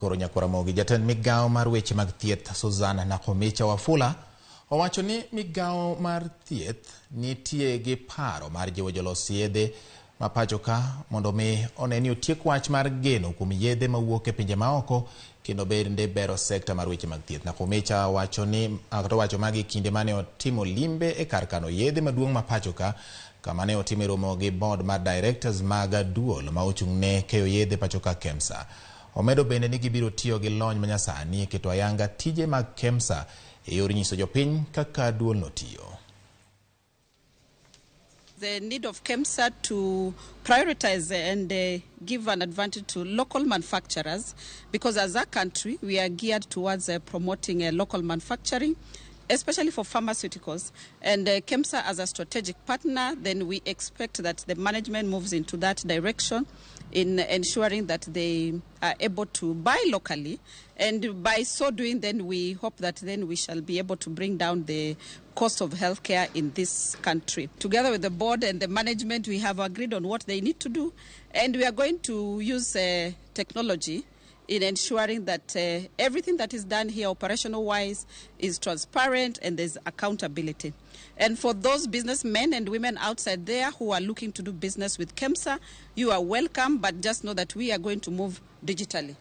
Koro nyakwar Ramogi, jatend migawo mar weche mag thieth Susan Nakhumicha Wafula owacho ni migawo mar thieth nitie gi paro mar jiwo jolos yedhe ma pacho ka mondo mi one ni otiek wach mar geno kuom yedhe mawuok e pinje maoko kendo bende bero sekta mar weche mag thieth. Nakhumicha wacho ni owacho magi kinde mane otimo limbe e kar kano yedhe maduong' ma pacho ka kama ne otime romo gi board mar directors mag duol ma ochung' ne keyo yedhe pacho ka KEMSA. Omedo bende ni gibiro tiyo gi lony manyasani e keto ayanga tije mag KEMSA e yor nyiso jopiny kaka duolno tiyo. The need of KEMSA to prioritize and give an advantage to local manufacturers, because as a country we are geared towards promoting local manufacturing, especially for pharmaceuticals. And KEMSA as a strategic partner, then we expect that the management moves into that direction in ensuring that they are able to buy locally. And by so doing, then we hope that then we shall be able to bring down the cost of healthcare in this country. Together with the board and the management, we have agreed on what they need to do, and we are going to use technology in ensuring that everything that is done here operational-wise is transparent and there's accountability. And for those businessmen and women outside there who are looking to do business with KEMSA, you are welcome, but just know that we are going to move digitally.